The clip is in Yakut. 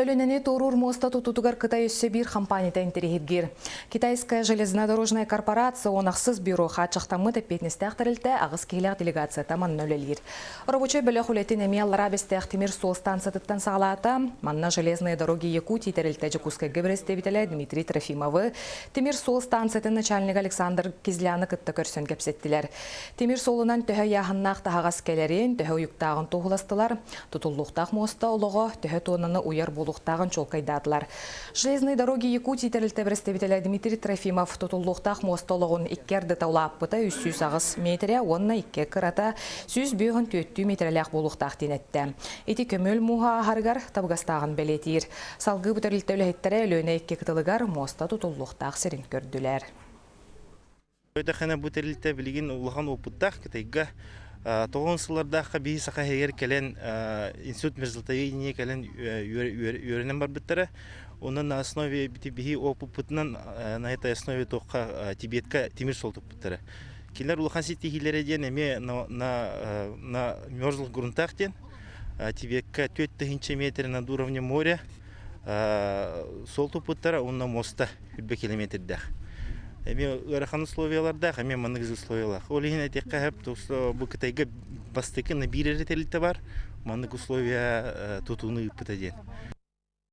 Өлүөнэни туоруур муоста тутуутугар Кытай өссө биир компанията интэриэһиргиир. Китайская железнодорожная корпорация он ахсыс бюро хааччахтаммыт эппиэтинэстээх тэрилтэ аҕыс киһилээх делегацията манна үлэлиир. Рабочай бөлөх үлэтин эмиэ Аллараа Бэстээх тимир суол станциятыттан саҕалаата. Манна Железные дороги Якутии тэрилтэ Дьокуускайга бэрэстэбиитэлэ Дмитрий Трофимовы, тимир суол станциятын начальнига Александр Кизляны кытта көрсөн кэпсэттилэр. Тимир суолунан төһө ыйааһыннаах таһаҕас кэлэрин, төһө уйуктааҕын туоһуластылар. Тутуллуохтаах муоста олоҕо төһө туоннаны уйар буолуохтааҕын чуолкайдаатылар. Железные дороги Якутии тэрилтэ бэрэстэбиитэлэ Дмитрий Трофимов тутуллуохтаах муоста олоҕун икки ардыта улааппыта 308 миэтэрэ уонна икки кырата 154 миэтэрэлээх буолуохтаах диэн эттэ. Ити көмөл мууһа ааһарыгар табыгастааҕын бэлиэтиир. Салгыы бу тэрилтэ үлэһиттэрэ Өлүөнэ икки кытылыгар муоста тутуллуохтаах сирин көрдүлэр. Өйдөххүнэ бу тэрилтэ билигин улахан уопуттаах Кытайга тоҕон сыллардаахха биһи саха иһигэр кэлэн институт мерзлотоведения кэлэн үөрэнэн барбыттара. Онон на основе биһи опыппытынан на этой основе туохха Тибетка тимир суол туппуттара. Кинилэр улахан ситиһиилэрэ диэн эмиэ на мерзлых грунтах диэн Тибетка 4000 метр над уровнем моря суол туппуттара уонна муоста үрбэ километрдээх. Эмиэ ыарахан условиялардаах, эмиэ маннык условиялаах. Ол иһин этиэххэ сөп, бу Кытайга бастакы биир эрэ тэрилтэ бар, маннык условия тутууну ыыппыта диэн.